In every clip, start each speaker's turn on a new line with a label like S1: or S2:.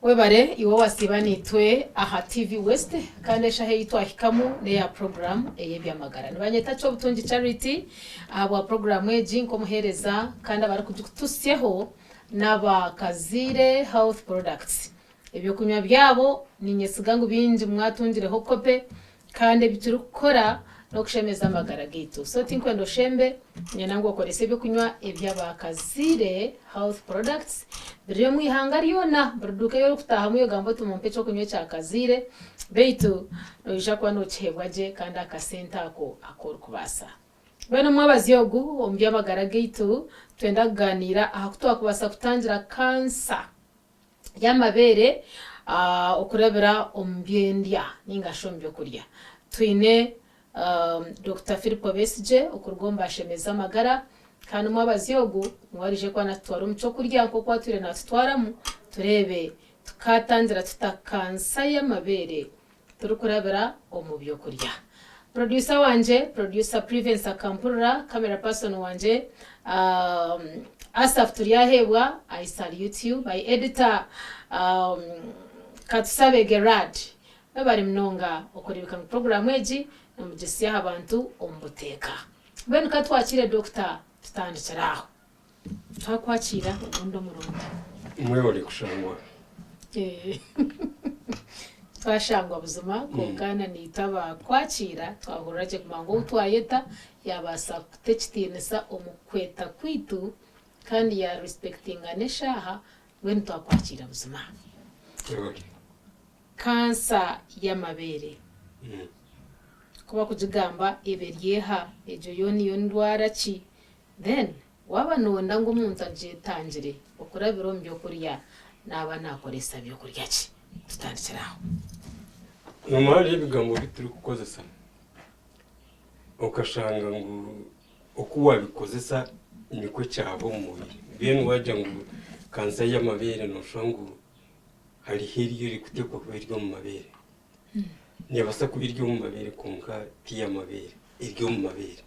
S1: Webare iwe owasiiba naitwe aha TV West kandi eshaaha ei twahikamu n'eya puroguraamu ey'eby'amagara. Nibanyeta Kyobutungi Charity ahabwa puroguraamu egi nk'omuheereza kandi abarikugikututsyaho n'aba Kaziire Health Products. Eby'okunywa byabo niinyesiga ngu baingi mwatungireho kope Kandi ebi turikukora n'okushemeza amagara gaitu. So tinkwenda oshembe, niinyenda ngu okorese eby'okunywa eby'aba Kaziire Health Products biri omu ihanga ryona. Buri duuka ei orikutaahamu ogamba oti mumpe eky'okunywa ekya Kaziire, beitu noija kuba nookiheebwa gye kandi aha kasente ako aku orikubaasa. Mbwenu omwabazyo ogu omu by'amagara gaitu, nitwenda kugaaniira aha ku twakubaasa kutangira kansa. y'amabeere okurabira omu by'endya ninga shi omu by'okurya. Twine Dokita Philip Obesigye okuruga omu Bashemeza Amagara kandi omwabazyo ogu niwe araije kuba natutwara omu ky'okurya nk'oku atwire natutwaramu tureebe tukatangira tuta kansa y'amabeere turikurabira omu by'okurya. Producer wangye, Producer Privence Akampurira, Camera person wangye Asaph Turyaheebwa, I salute you. My editor Katusabe Gerard, mwebare munonga okureebeka ngu puroguraamu egi nimugisya aha bantu omu buteeka. Mbwenu ka twakiire Dokita tutandikire aho. Twakwakiira ogundi omurundi.
S2: Mwebare kushangwa.
S1: Twashangwa buzima kwonka na naitwe abakwakiira twahurira gye kumanya ngu ou twayeta yaabaasa kuta ekitiinisa omu kweta kwaitu kandi ya respectinga n'eshaaha mbwenu twakwakiira buzima.
S2: Mwebare.
S1: Kansa y'amabeere ku bakugigamba eba eri eha? Egyo yo niyo ndwara ki? Then waaba nooyenda ngu omuntu agyetangire okurabira omu by'okurya, naaba naakoresa by'okurya ki? Tutandikire aho.
S2: Noomanya hariho ebigambo ebi turikukozesa okashanga ngu oku waabikozesa nikwo kyaba omu mubiri. Mbwenu waagira ngu kansa y'amabeere nooshusha ngu hariho eriyo erikuteekwa kuba eri omu mabeere. Neebaasa kuba eri omu mabeere kwonka ti y'amabeere, eri omu mabeere.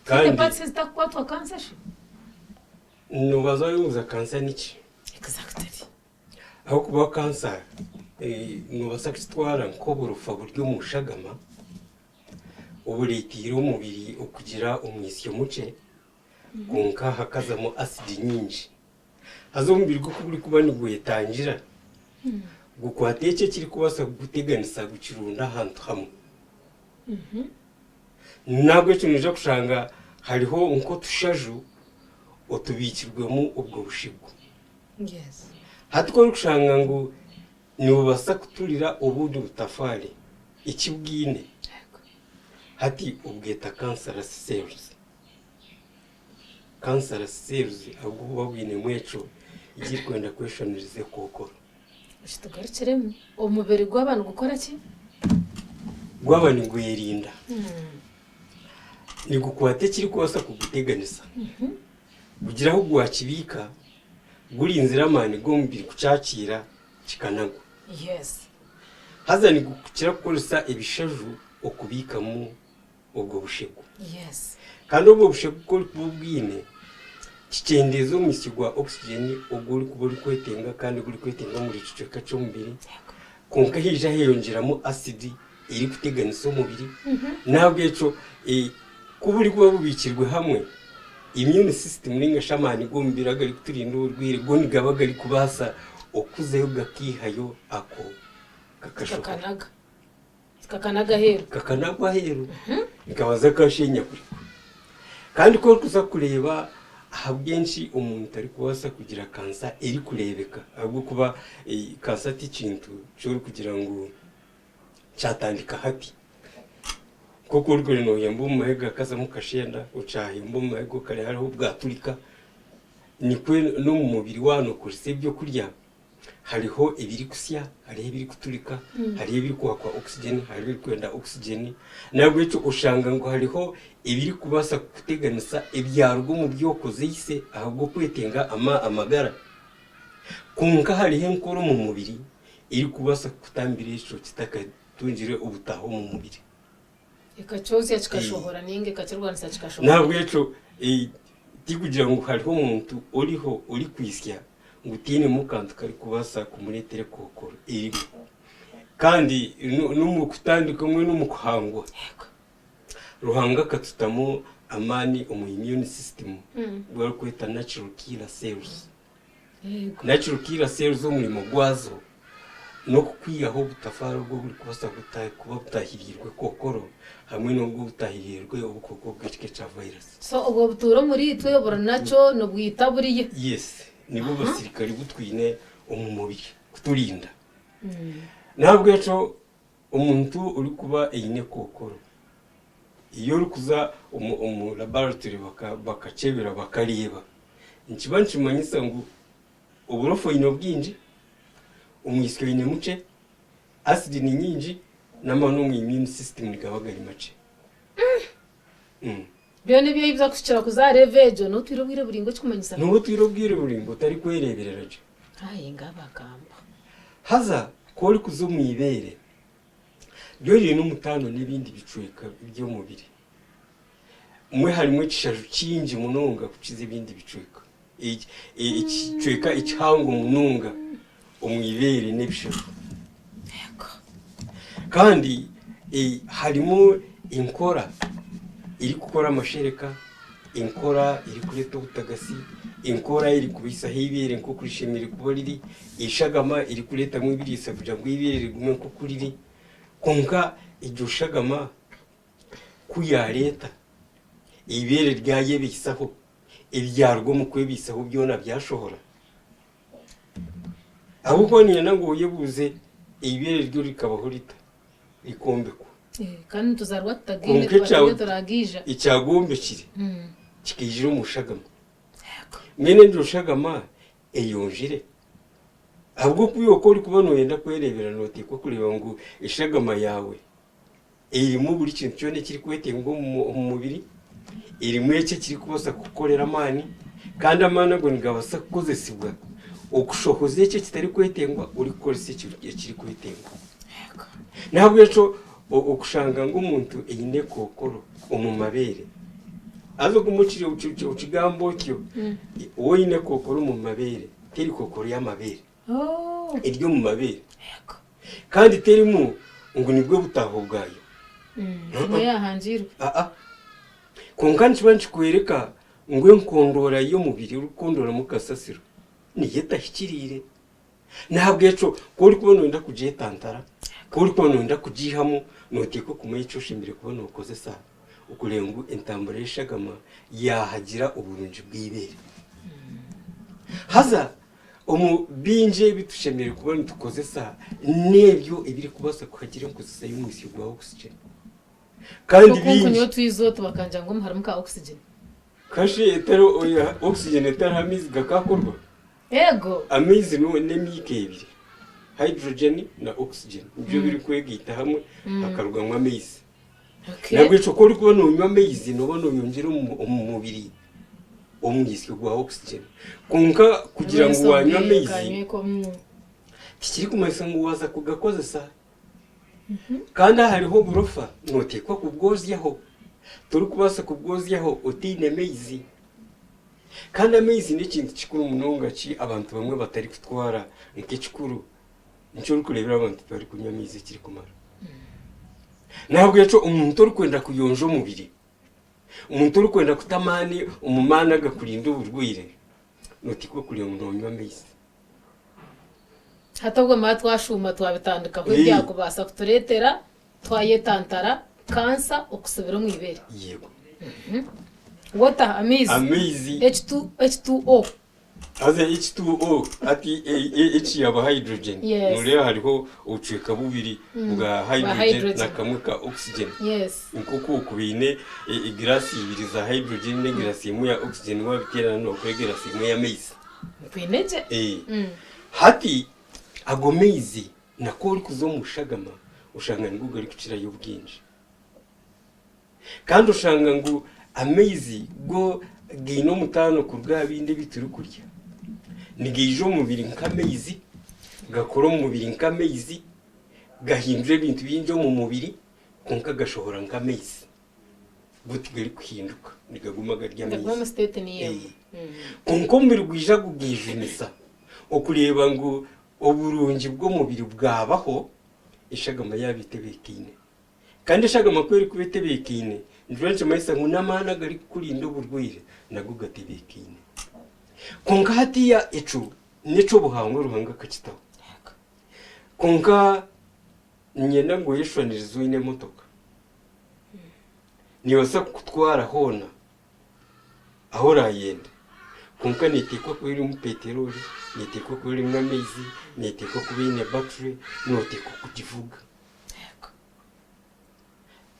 S1: Kandi parts ezitakukwatwa kansa shi?
S2: Noobanza wayebuuza kansa niki?
S1: Exactly.
S2: Ahabw'okuba kansa noobaasa kukitwara nk'oburofa buri omu shagama obureeteire omubiri okugira omwitsyo mukye kwonka hakazamu asidi nyingi. Haza omubiri gwe ku gurikuba nigwetangira, gukwata ekyo ekirikubaasa kuguteganisa gukirunda ahantu hamwe. N'ahabw'ekyo noija kushanga hariho nk'otushaju otubiikirwemu obwo bushigo. Hati ku orikushanga ngu nibubaasa kuturira obundi butafaari eki bwine, hati obweta cancerous cells. Cancerous cells ahabw'okuba bwinemu ekyo ekirikwenda kweshushaniriza ekookoro.
S1: Kitugarukiremu, omubiri gwaba nigukora ki?
S2: Gwaba nigwerinda, nigukwata ekirikubaasa kuguteganisa, gugira ahu gwakibiika, gurinzire amaani g'omubiri kukyakiira kikanagwa. Haza nigukira kukoresa ebishaju okubiikamu obwo bushegu. Kandi obwo bushegu ku orikuba obwine, kikyendeeza omwitsyo gwa oxygen ogu orikuba orikwetenga kandi ogurikwetenga omuri kicweka ky'omubiri, kwonka haija heyongyeramu asidi erikuteganisa omubiri. N'ahabw'ekyo ku burikuba bubiikirwe hamwe, immune system nainga shi amaani g'omubiri agarikuturinda oburwaire go nigaba garikubaasa okuzayo gakaihayo ako kakashohora.
S1: Kakanaga. Kakanaga aheeru.
S2: Kakanagwa aheeru. Nikabanza kashenyagurikwa. Kandi ku orikuza kureeba ahabw'enki omuntu arikubaasa kugira kansa erikureebeka ahabw'okuba kansa ti kintu eki orikugira ngu kyatandika hati. Nk'oku orikureeba noohemba omu mahega hakazamu kashenda, okyahemba omu mahega okareeba hariho bwaturika, nikwo n'omu mubiri waaba nookozesa ebyokurya Hariho ebirikusya, hariho ebirikuturika, hariho ebirikwakwa oxygen, hariho ebirikwenda oxygen. N'ahabw'ekyo oshanga ngu hariho ebirikubaasa kukuteganisa ebyaruga omu bi okozeise ahabw'okwetenga amagara. Kwonka hariho enkora omu mubiri erikubaasa kukutambira ekyo kitakatungire obutaaho omu mubiri.
S1: Ekakyozya kikashohora nainga ekakirwanisa kikashohora.
S2: N'ahabw'ekyo tikugira ngu hariho omuntu oriho orikwitsya. ngu tihainemu kantu karikubaasa kumureetera ekookoro erimu. Kandi n'omu kutandika omwe n'omu kuhangwa, Ruhanga akatutamu amaani omu immune system agu barikweta natural killer cells. Natural killer cells omurimo gwazo n'okukwihaho obutafaari obu oburikubaasa kuba butahiriirwe ekookoro hamwe n'obu obutahiriirwe obukooko bw'ekika ekya virus.
S1: So obwo obutuura omuriitwe buri nakyo nibwita buriya?
S2: Yes, nibo basirikare bu twine omu mubiri kuturinda. N'ahabw'ekyo omuntu orikuba aine ekookoro, iyo orikuza omu laboratory bakakyebera bakareeba, nikiba nikimanyisa ngu oburofa oine bwingi, omwitsyo oine mukye, asidi ni nyingi n'amaani omu immune system nigaba gari makye.
S1: Byona ebi oiza kuhikira kuza aha level egyo n'otwire obwire buraingwa ekikumanyisa.
S2: Nooba otwire obwire buraingwa otarikwereeberera gye.
S1: Aye ngabagamba.
S2: Haza ku orikuza omu ibeere, ryo riine omutaano n'ebindi bicweka by'omubiri. Mwe harimu ekishaju kingi munonga kukiza ebindi bicweka. Ekicweka ekihango munonga omu ibeere n'ebishaju. Kandi harimu enkora erikukora amashereka, enkora erikureeta obutagatsi, enkora erikubaisaho eibeere nk'oku rishemereire kuba riri, eshagama erikureetamu ebiriisa kugira ngu eibeere rigume nk'oku riri. Kwonka egyo shagama ku yaareeta eibeere ryayebaisaho, ebyaruga omu kwebaisaho byona byashohora. Ahabw'okuba niinyenda ngu oyebuuze eibeere ryo rikabaho rita? Rikombekwa.
S1: Kandi nituzaarwa tutagaine
S2: Kwonka
S1: tuba turiyo turagiija.
S2: Ekyagombekire kikaijira omu shagama. Mbwenu egyo shagama eyonjire? Ahabw'okuba iwe ku orikuba nooyenda kwereebera nooteekwa kureeba ngu eshagama yaawe Erimu buri kintu kyona ekirikwetengwa omu mubiri, erimu ekyo ekirikubaasa kukukorera amaani, kandi amaani ago nigabaasa kukozesibwa okushohoza ekyo ekitarikwetengwa orikukoresa ekirikwetengwa. N'ahabw'ekyo okushanga ngu omuntu aine ekookoro omu mabeere, haza ogume okigambe otyo, waaba oine ekookoro omu mabeere, teri kookoro y'amabeere. Eri omu mabeere kandi terimu ngu nibwo butaaho bwayo. Kwonka nikiba nikikworeka ngu enkondoora y'omubiri orikukondoramu kasasiro niyo etahikiriire. N'ahabw'ekyo ku orikuba nooyenda kugyetantara, ku orikuba nooyenda kugiihamu, nooteekwa kumanya eki oshemereire kuba nookozesa okureeba ngu entambura y'eshagama yaahagira oburungi bw'eibeere. Haza Omu bingi ebi tushemereire kuba nitukozesa n'ebyo ebirikubaasa kuhagira enkozesa y'omwitsyo gwa oxygen.
S1: Kandi Nk'oku bingi. nyowe twiza oti bakangira ngu omu harimu ka oxygen.
S2: Kashi etari oya oxygen etariho amaizi gakaakorwa?
S1: Eego.
S2: Amaizi no n'emiika ebiri, hydrogen na oxygen nibyo birikwegaita hamwe hakarugamu amaizi.
S1: Okay.
S2: Nahabwekyo ku orikuba noonywa amaizi nooba nooyongyera omu omu mubiri omwitsyo gwa oxygen. Kwonka kugira ngu waanywa amaizi tikirikumanyisa ngu waaza kugakozesa. Kandi ahariho oburofa nooteekwa kubwozyaho. Torikubaasa kubwozyaho otaine maizi. Kandi amaizi n'ekintu kikuru munonga ki abantu bamwe batarikutwara nk'ekikuru. Nikyo orikureebera abantu tibarikunywa amaizi ekirikumara. N'ahabw'ekyo omuntu orikwenda kuyonja omubiri, omuntu orikwenda kuta amaani omu maani agakurinda oburwaire, noteekwa kureeba ngu noonywa amaizi.
S1: Hati obwo mara twashuuma twabitandikaho ebyakubaasa kutureetera twayetantara kansa okusibira omu ibeere.
S2: Yego.
S1: Water, amaizi.
S2: Amaizi.
S1: H2, H2O.
S2: Haza H2O hati H yaaba hydrogen.
S1: Yes.
S2: Noreeba hariho obucweka bubiri bwa hydrogen
S1: hydrogen.
S2: na kamwe ka oxygen.
S1: Yes.
S2: Nk'oku okubaine egiraasi ibiri za hydrogen n'egiraasi emwe ya oxygen wabiteerana nokora egiraasi emwe y'amaizi.
S1: Nkwine gye.
S2: Hati ago maizi nako orikuza omu shagama oshanga nigo garikukirayo obwingi. Kandi oshanga ngu amaizi go gaine omutaano kuruga aha bindi ebi turikurya. Nigaija omu mubiri nk'amaizi, gakora omu mubiri nk'amaizi, gahindura ebintu bingi omu mubiri kwonka gashohora nk'amaizi. Go tigarikuhinduka, nigaguma gari
S1: Nigaguma
S2: amaizi.
S1: omu state niyo emwe.
S2: Kwonka omubiri gwija gugeejunisa. Okureeba ngu oburungi bw'omubiri bwabaho, eshagama yaaba etebeekaine. Kandi eshagama ku erikuba etebeekaine, nikiba nikimanyisa ngu n'amaani agarikukurinda oburwaire nago gatebeekaine. Kwonka hatiiya ekyo n'eky'obuhangwa Ruhanga akakitaho. Kwonka niinyenda ngu oyeshushanirize oine emotoka. Neebaasa kukutwara hoona ahu oraayende, kwonka neeteekwa kuba erimu peteroli, neeteekwa kuba erimu amaizi, neeteekwa kuba eine battery, nooteekwa kugivuga.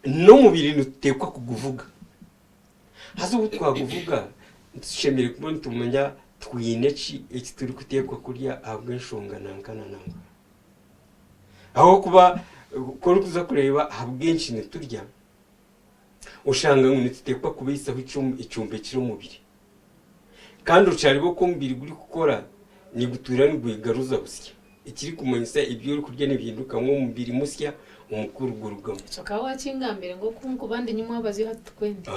S2: N'omubiri nituteekwa kuguvuga. Haza obu twaguvuga tushemereire kuba nitumanya twine ki eki turikuteekwa kurya ahabw'enshonga nanka na nanka. Ahabw'okuba ku orikuza kureeba ahabw'enki niturya, oshanga ngu nituteekwa kubaisaho ekyombekire omubiri. Kandi okyareeba oku omubiri gurikukora, nigutuura nigwegaruza busya. Ekirikumanyisa ebi orikurya nibihindukamu omubiri musya omukuru gurugamu.
S1: Ekyo okaba wakingambire ngu oku nkuba ndi nyimwe abaziyo hati tikwenda.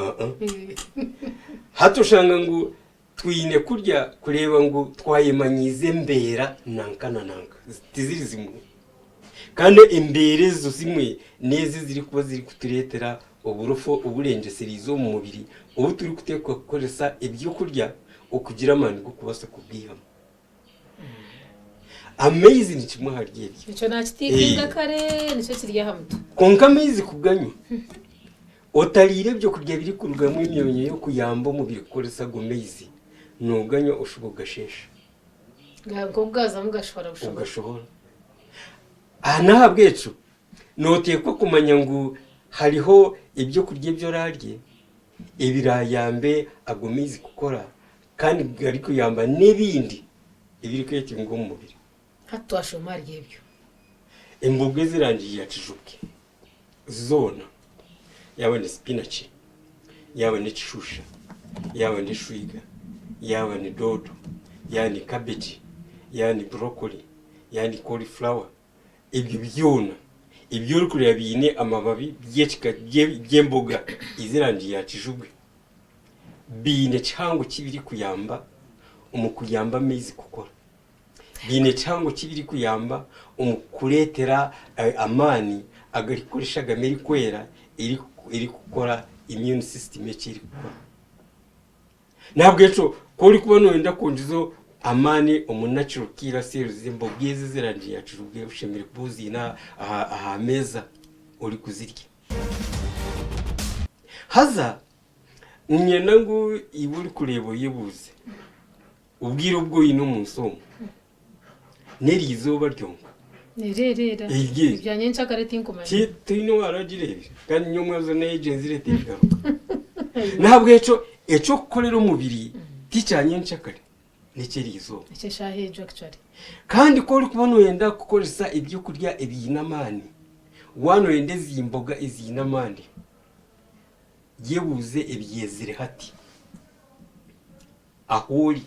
S2: Hati oshanga ngu twine kurya kureeba ngu twayemanyiiza embeera nanka na nanka. Tiziri zimwe. Kandi embeera ezo zimwe n'ezo ezirikuba zirikutureetera oburofa oburengyesereize omu mubiri obu turikuteekwa kukoresa ebyokurya okugira amaani g'okubaasa kubwihamu. Amaizi ni kimwe ahari ebyo.
S1: Ekyo naakitiikinga kare nikyo kiri aha mutwe.
S2: Kwonka amaizi kuganywa otariire ebyokurya birikurugamu emyonyo y'okuyamba omubiri kukoresa ago maizi, nooganywa oshuba ogasheesha.
S1: Nk'oku gaazamu gashohora bushohora.
S2: Ogashohora. Aha n'ahabw'ekyo nooteekwa kumanya ngu hariho ebyokurya ebi oraarye ebiraayambe ago maizi kukora kandi garikuyamba n'ebindi ebirikwetenga omu mubiri.
S1: Hati twashoma ahari ebyo.
S2: Emboga ez'erangi ya kijubwe zoona, yaaba ni sipinaki, yaaba n'ekishusha, yaaba n'eshwiga, yaaba ni doodo, yaaba ni kabegi, yaaba ni burokori, yaaba ni korifurawa, ebyo byona ebi orikureeba biine amababi by'ekika by'emboga ez'erangi ya kijubwe, biine kihango ki birikuyamba omu kuyamba amaizi kukora. Biine kihango ki birikuyamba omu kureetera amaani agarikukora eshagama erikwera erikukora immune system eki erikukora. N'ahabw'ekyo ku orikuba nooyenda kwongyeza amaani omu natural killer cells emboga ezi ez'erangi ya kijubwe oshemereire kuba oziine aha meeza orikuzirya. Haza niinyenda ngu iwe orikureeba oyebuuze, Obwire obu oine omu nsi omu n'eri izooba ryonka.
S1: Eryo
S2: Eryo.
S1: Ebya nyenkyakare tinkumanya.
S2: Ti tihaine owaaragireebire kandi nyowe omwebazo n'eyegyenzire terigaruka. N'ahabw'ekyo eky'okukorera omubiri ti kya nyenkyakare n'eky'eri izooba.
S1: Eky'eshaaha egyo actually.
S2: Kandi ku orikuba nooyenda kukoresa ebyokurya ebiine amaani, waaba nooyenda ezi mboga eziine amaani, yebuuze ebyezire hati. Ahu ori.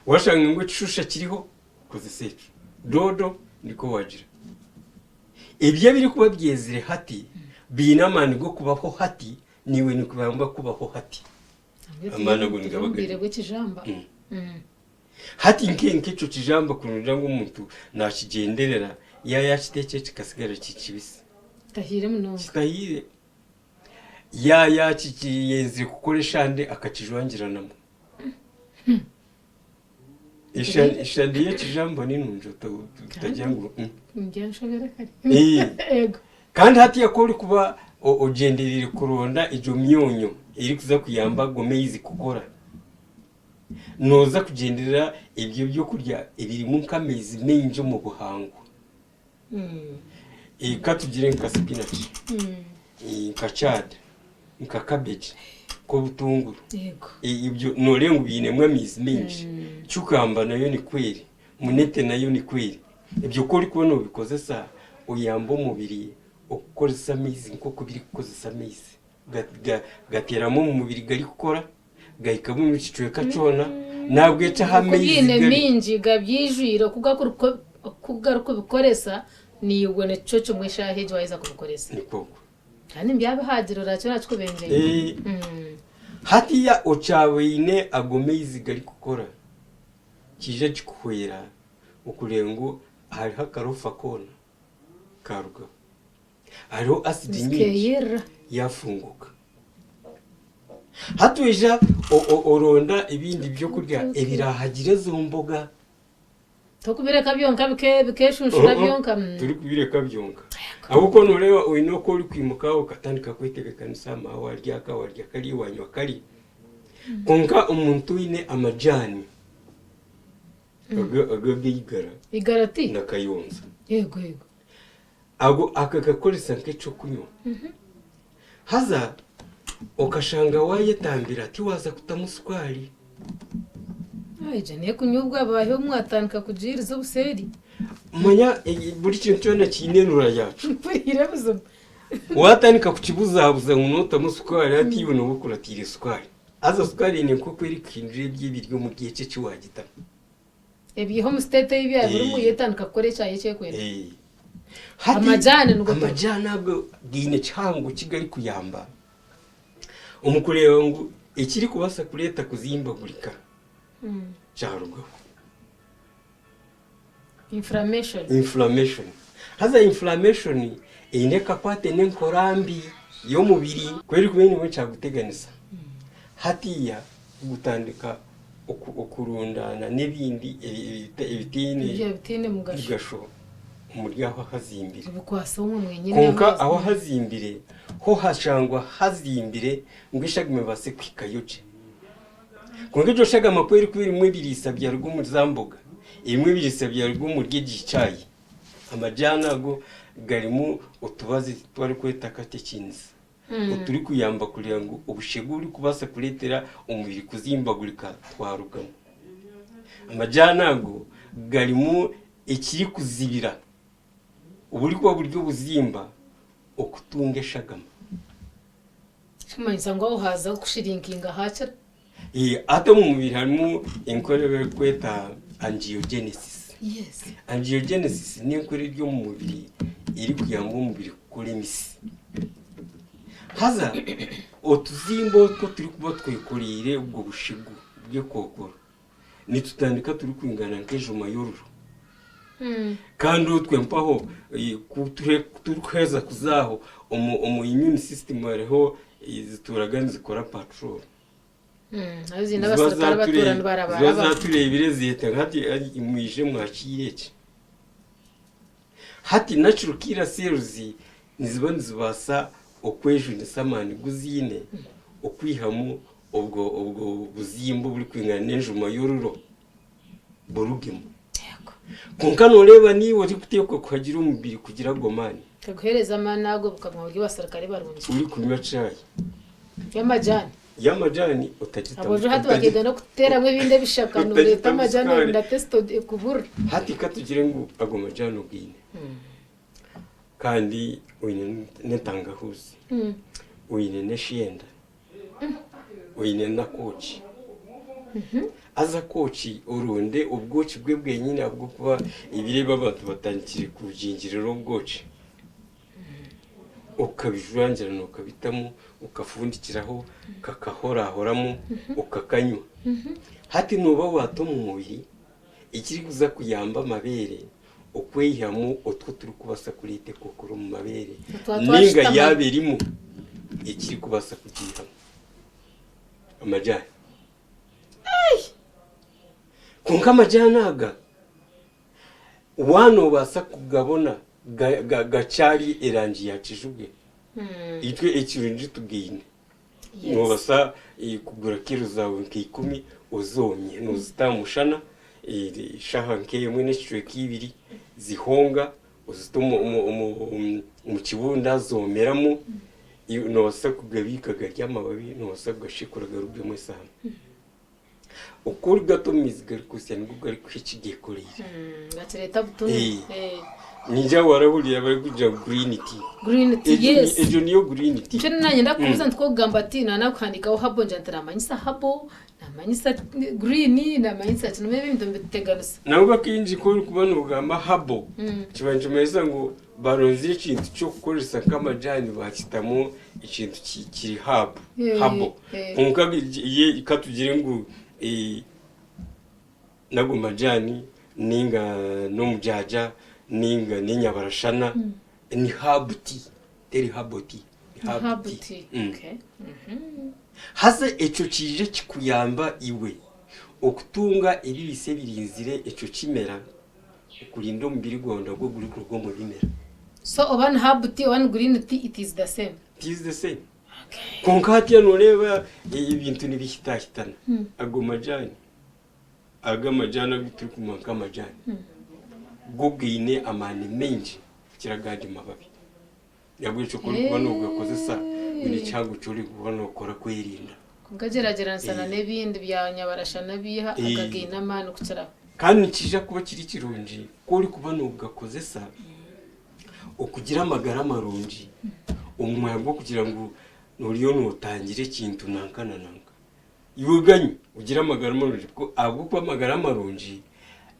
S2: Washanga ngu ekishusha kiriho, kozesa ekyo. Doodo nikwo wagira. Ebyo ebirikuba byezire hati, biine amaani g'okubaho hati, naiwe nikuyamba kubaho hati. Amaani ago nigaba
S1: Obwire
S2: gari.
S1: bw'ekijamba.
S2: Hati nk'ekyo kijamba kurugira ngu omuntu naakigyenderera, yaaba yaakiteekire kikasigara kiri kibisi.
S1: Kitahiire munonga.
S2: Kitahiire. Ya yakiyenzire kukora eshande akakijwangiranamu. Eshande y'ekijambo ni nungi otagira ngu mm.
S1: Nibyanshobera kare.
S2: Eh.
S1: Ego.
S2: Kandi hatiya ku orikuba ogyendereire kuronda egyo myonyo erikuza kuyamba ago maizi kukora, nooza kugyenderera ebyo byokurya ebirimu nk'amaizi maingi omu buhango. Ka tugire nka sipinaci, nka caada, nka kabeegi, nk'obutunguru. Ebyo nooreeba ngu biinemu amaizi maingi. Cukamba nayo nikwo eri, munete nayo nikwo eri. Ebyo ku orikuba noobikozesa oyamba omubiri okukozesa amaizi nk'oku birikukozesa amaizi. Gateeramu omu mubiri garikukora, gahikamu buri kicweka kyona. Nahabwekyo ahu
S1: Ku
S2: amaizi
S1: biine
S2: gari.
S1: mingi gabyijwire oku garikubikoresa naiwe nikyo kimwe eshaaha egyo waaheza kubikoresa.
S2: Nikwo okwo.
S1: Kandi nibyabihagira oraakira orakikubengyeire.
S2: Hatiiya okyabaine ago maizi garikukora. Kiija kikuhwera okureeba ngu hariho akarofa koona karugaho. Hariho asidi nyingi
S1: Zikeyerera.
S2: yafunguka. Hati oija oronda ebindi byokurya ebirahagire ezo mboga.
S1: Tokubireka byonka bikeshunshura byonka.
S2: Torikubireka byonka. Ahabw'okuba noreeba oine oku orikwimuka okatandika kwetebekanisa maawe warya aka warya kariya wanywa kariya. Kwonka omuntu oine amajaani ag'eigara
S1: Igara ti?
S2: na kayonza.
S1: Yego yego.
S2: Ago akagakoresa nk'eky'okunywa. Haza okashanga waayetambira tiwaaza kutamu sukaari.
S1: Egyo n'ekunyobwa baahi obu mwatandika kugiiriza obuseeri.
S2: Manya buri kintu kyona kiine enura yaakyo.
S1: Mpuriire buzima.
S2: Waatandika kukibuzabuza ngu nootamu sukaari hati iwe nooba okuratiire sukaari. Haza sukaari eine nk'oku erikuhindura ebyo ebiri omuri ekyo eki waagitamu.
S1: Ebyiha omu state ei byaba birimu yo etandika kukora ekyayo eki ekwenda.
S2: Hati
S1: Amajaani nigo turi.
S2: Amajaani ago gaine kihango ki garikuyamba omu kureeba ngu ekirikubaasa kureeta kuzimbagurika kyarugaho.
S1: Inflammation.
S2: Inflammation. Haza inflammation eine akakwate n'enkora mbi y'omubiri. Ku erikuba eine ekyaguteganisa, hatiiya gutandika okurundaana n'ebindi ebitaine
S1: Ebitaine mugasho.
S2: mugasho omuri aho ahazimbire.
S1: Bikwasa omwe mwenyine
S2: Kwonka
S1: amaizi.
S2: aho ahazimbire ho hashangwa hazimbire ngu eshagama ebaase kuhikayo gye. Kwonka egyo shagama ku erikuba erimu ebiriisa byaruga omuri za mboga, erimu ebiriisa byaruga omuri egi chai, amajaani ago garimu otubazi tu barikweta catechins oturikuyamba kureeba ngu obushegu oburikubaasa kureetera omubiri kuzimbagurika twarugamu. Amajaani ago garimu ekirikuzibira oburikuba buri obuzimba okutunga eshagama.
S1: Ekirikumanyisa ngu aho haaza okushirinkinga haakira.
S2: Hati omu mubiri harimu enkora ei barikweta angiogenesis.
S1: Yes.
S2: Angiogenesis n'enkora eri omu mubiri erikuyamba omubiri kukora emisi. Haza otuzimba otwo turikuba twekoreire obwo bushigu bw'ekookoro nitutandika turikwingana nk'ejuma y'oruro. Kandi otwe mpaho ku turikuheeza kuza aho omu immune system hariho zituuraga nizikora patrol.
S1: Haza ziine abasirikare abatuura
S2: nibarabaraba. Ziba zatureebire zeeta ngu hati mwije mwakiire eki. Hati natural killer cells niziba nizibaasa okwejunisa amaani gu ziine okwihamu obwo obwo buzimba oburikwingana n'enjuma y'oruro burugemu. Kwonka nooreeba niiwe orikuteekwa kuhagira omubiri kugira ago maani.
S1: Kaguheereza amaani ago bukaguma buri abasirikare barungi.
S2: Orikunywa chai.
S1: Y'amajaani.
S2: Y'amajaani otagitamu.
S1: Aboojo hati bakeega n'okuteeramu ebindi ebishaka nooreeta amajaani orenda testo ekubure.
S2: Hati katugire ngu ago majaani ogaine kandi oine n'entangahuuzi, oine n'eshenda, oine n'akooki. Haza akooki oronde obwoki bwe bwenyine ahabw'okuba ebiro ebi abantu batandikire kugingirira obwoki. Okabijwangirana okabitamu okafundikiraho kakahorahoramu okakanywa. Hati nooba waata omu mubiri ekirikuza kuyamba amabeere okweyihamu otwo oturikubaasa kureeta ekookoro omu mabeere nainga yaaba erimu ekirikubaasa kugiihamu amajaani. Kwonka amajaani aga Waaba noobaasa kugabona gakyari erangi ya kijubwe, itwe ekirungi tugaine. Noobaasa kugura kiro zaawe nka ikumi ozoomye, noozita aha mushana eshaaha nk'emwe n'ekicweka ibiri zihonga, ozite omu kibunda zoomeramu, noobaasa kugabiika gari amababi, noobaasa kugashekura garugemu esaano. Oku origata omu maizi garikusya nigwo garikuha eki gekoreire.
S1: Gakireeta butunu.
S2: Ningira warahurira barikugira ngu green tea.
S1: Green tea, yes.
S2: Egyo niyo green tea.
S1: Nikyo naanye ndakubuuza nti ku orikugamba tea naanakuhandiikaho herbal ngira nti naamanyisa herbal, naamanyisa green, naamanyisa ki, noomanya ebintu nibituteganisa.
S2: Nangwa kaingi ku orikuba noogamba herbal, kiba nikimanyisa ngu Baronzire ekintu ky'okukoresa nk'amajaani baakitamu ekintu kiri haabu, herbal. Kwonka ye katugire ngu N'ago majani ninga n'omujaaja ninga n'enyabarashana ni herb tea teri herbal tea ni herb
S1: Herb
S2: tea.
S1: tea. Okay.
S2: Haza ekyo kiije kikuyamba iwe okutunga ebiriisa ebirinzire ekyo kimera okurinda omubiri gwawe nagwo gurikuruga omu bimera.
S1: So oba ni herb tea oba ni green tea it is the same.
S2: It is the same. Kwonka hatiya nooreeba ebintu nibihitahitana. Ago majani, ago amajani agu turikumanya nk'amajani, go gaine amaani maingi kukira agandi mababi. Nahabwekyo ku orikuba noogakozesa oine ekihango eki orikuba nookora kwerinda.
S1: Kwonka gyeragyeranisana n'ebindi bya nyabarashana biiha aga gaine amaani kukiraho.
S2: Kandi nikiija kuba kiri kirungi ku orikuba noogakozesa okugira amagara marungi omu mwanya gw'okugira ngu oriyo nootangira ekintu nanka na nanka. Iwe ganywe ogire amagara marungi ahabw'okuba amagara marungi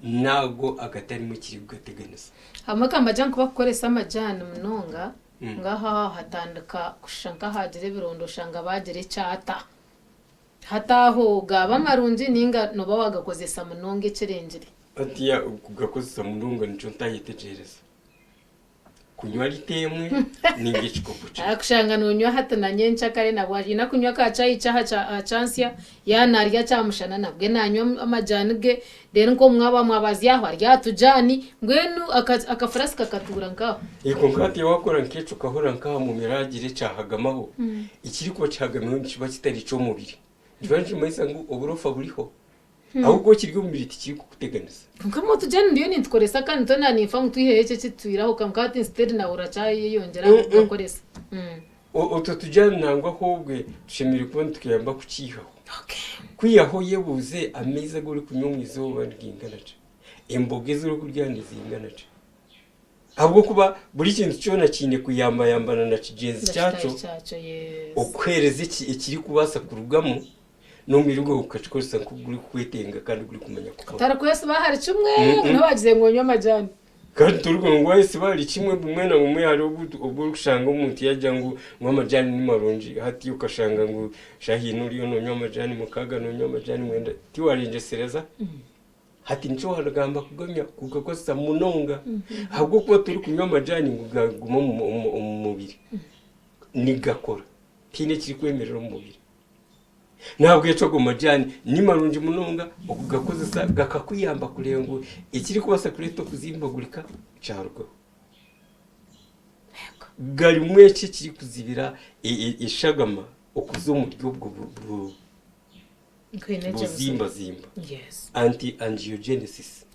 S2: nago agatarimu ekirikugateganisa.
S1: Habumwe kambagira ngu kubakukoresa amajaani munonga ngaha hatandika kushusha nkahagira ebironda oshanga bagira ekyata. Hati aho gaba marungi ninga noba wagakozesa munonga ekirengire?
S2: Hatiya kugakozesa munonga nikyo ntayetegyereza. Kunywa lita emwe ninga ekikopo kimwe.
S1: Akushanga nonywa hati na nyenkyakare nabwo aine kunywa ka chai kye aha kyansya yaaba narya kyamushana nabwe nanywa amajani ge reero nk'omu mwabazyo aho arya aha tujani mbwenu akafurasi kakatuura nkaho.
S2: Kwonka hati wakora nk'ekyo okahurira nk'aha mumiro hagira ekyahagamaho, ekirikuba kihagamireho nikiba kitari ky'omubiri. Nikiba nikimanyisa ngu oburofa buriho. Ahabw'okuba kiri omu mubiri tikirikukuteganisa.
S1: Kwonka mbwenu tujani ndiyo nintukoresa kandi nitwe naninfa ngu twiheyo eki ekitutwire aho kwonka hati still nahurira kyayeyongyera
S2: Mm-mm.
S1: kugakoresa.
S2: Otwo tujani nangwa ahobwe tushemereire kuba nitukuyamba kukiihaho.
S1: Okay.
S2: Kwihaho oyebuuze amaizi agu orikunywa omu izooba nigaingana ki? Emboga ezi orikurya nizingana ki? Ahabw'okuba buri kintu kyona kiine kuyambayambana na kigyenzi kyakyo
S1: Nakitaahi kyakyo yes.
S2: okuheereza ekirikubaasa kurugamu n'omubiri gwawe gukakikoresa nk'oku gurikukwetenga kandi gurikumanya kukora.
S1: Otarikwesiba ahari kimwe
S2: Mm-mm.
S1: ngu niho bagize ngu onywe amajani.
S2: Kandi torikugira ngu wayesiba ahari kimwe bumwe na bumwe hariho obu orikushanga omuntu yagira ngu ngu amajani ni marungi hati okashanga ngu shaaha ina oriyo nonywa amajani mukaaga nonywa amajani mwenda tiwarengyesereza. Hati nikyo wagamba kugamya kugakozesa munonga ahabw'okuba torikunywa amajani ngu gagume omu mubiri nigakora tihaine ekirikwemerera omu mubiri. Nahabwekyo ago majani ni marungi munonga okugakozesa gakakuyamba kureeba ngu ekirikubaasa kureeta okuzimbagurika kyarugaho. Garimu eki ekirikuzibira eshagama okuza omuri obwo buzimbazimba, anti angiogenesis.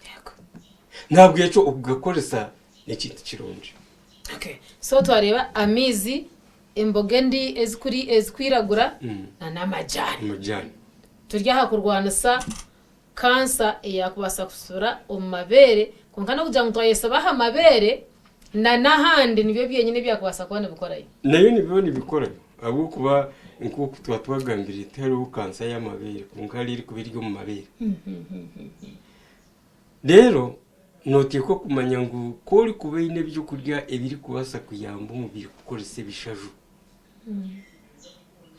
S2: Nahabwekyo okugakozesa n'ekintu kirungi.
S1: So twareeba amaizi, emboga endi ezikwiragura na n'amajani.
S2: Amajani.
S1: Turi aha kurwanisa kansa eyakubaasa kusura omu mabeere kwonka n'okugira ngu twayesiba aha mabeere na n'ahandi nibyo byenyine ebyakubaasa kuba nibikorayo.
S2: Nayo nibyo nibikorayo ahabw'okuba nk'oku twaba twagambire tihariho kansa y'amabeere kwonka hariho erikuba eri omu mabeere. Reero nooteekwa kumanya ngu ku orikuba oine ebyokurya ebirikubaasa kuyamba omubiri kukoresa ebishaju,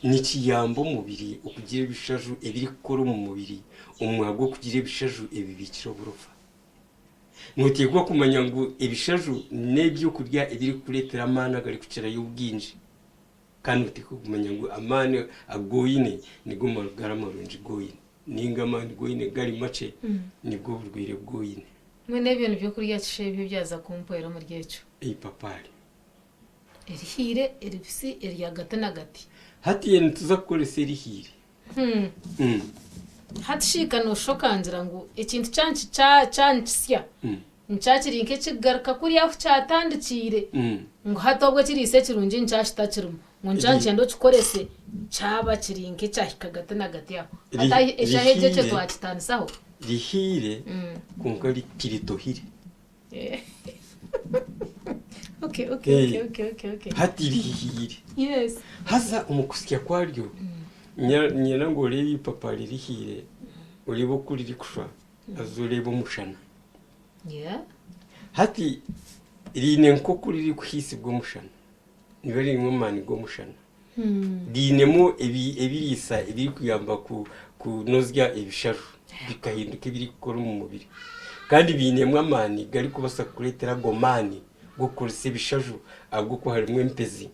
S2: nikiyamba omubiri okugira ebishaju ebirikukora omu mubiri omu mwanya gw'okugira ebishaju ebibiikire oburofa. Nooteekwa kumanya ngu ebishaju n'ebyokurya ebirikukureetera amaani agarikukirayo obwingi. Kandi nooteekwa kumanya ngu amaani agu oine nigo magara marungi agu oine. Nainga amaani agu oine gari makye, nibwo burwaire obu oine.
S1: Mbwenu ebyo nibyo kurya kisha ebyo byaza kumpwera omuri ekyo.
S2: Eipapaari.
S1: Erihiire, eribisi, eri agati n'agati.
S2: Hati nituza kukoresa erihiire.
S1: Hati shi ka nooshusha okangira ngu ekintu kyankisya nkyakiri nk'ekikugaruka kuriya ahu kyatandikiire ngu hati obwo ekiriisa ekirungi nkyakita kirimu ngu nkyankyenda okikorese kyaba kiri nk'ekyahika agati n'agati aho. Hati eshaaha egyo ekyo twakitanisaho?
S2: Rihiire kwonka tiritohire.
S1: Okay, okay, okay, okay, okay, okay.
S2: Hati rihiire.
S1: Yes.
S2: Haza omu kusya kwaryo, nyenda ngu oreebe eipapa ririhiire, oreebe oku ririkushwa, haza oreebe omushana.
S1: Yeah.
S2: Hati riine nk'oku ririkuhiisibwa omushana, niriba ririmu amaani g'omushana. Riinemu ebiriisa ebirikuyamba kunozya ebishaju. Bikahinduka ebirikukora omu mubiri. Kandi biinemu amaani garikubaasa kukureetera ago maani g'okukoresa ebishaju ahabw'okuba harimu empezi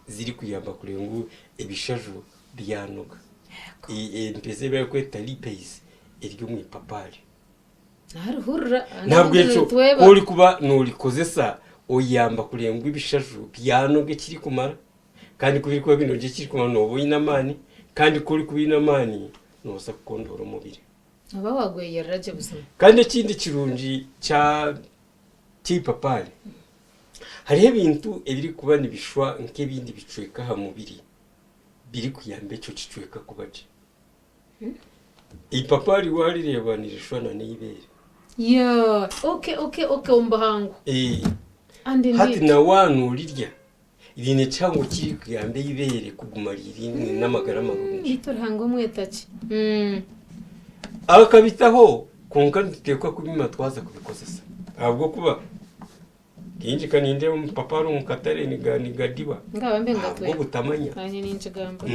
S2: zirikuyamba kureeba ngu ebishaju byanoga. Empezi ei barikweta lipase eri omu ipapaari.
S1: Naarihurira.
S2: Nahabwekyo ku orikuba noorikozesa oyamba kureeba ngu ebishaju byanoga ekirikumara kandi ku birikuba binogire ekirikumara nooba oine amaani kandi ku orikuba oine amaani noobaasa kukondoora omubiri.
S1: Nooba waagweyerera gye buzima.
S2: Kandi ekindi kirungi kya ky'eipapaari, hariho ebintu ebirikuba nibishwa nk'ebindi bicweka aha mubiri birikuyamba ekyo kicweka kuba gye. Eipapaari waarireeba nirishwana n'eibeere.
S1: Yeah, okay, okay, okay, omu buhango.
S2: Eh,
S1: And
S2: hati
S1: indeed.
S2: na waanorirya riine kihango kirikuyamba eibeere kuguma riri n'amagara marungi.
S1: Beitu Ruhanga omwetaki.
S2: Akabitaho kwonka nituteekwa kubima twaza kubikozesa ahabw'okuba kaingi ka nindeeba amapapa ari omu katare nigadiba
S1: Ngaba mbe ngatweka.
S2: ahabw'obutamanya.
S1: Nanye ninkigamba.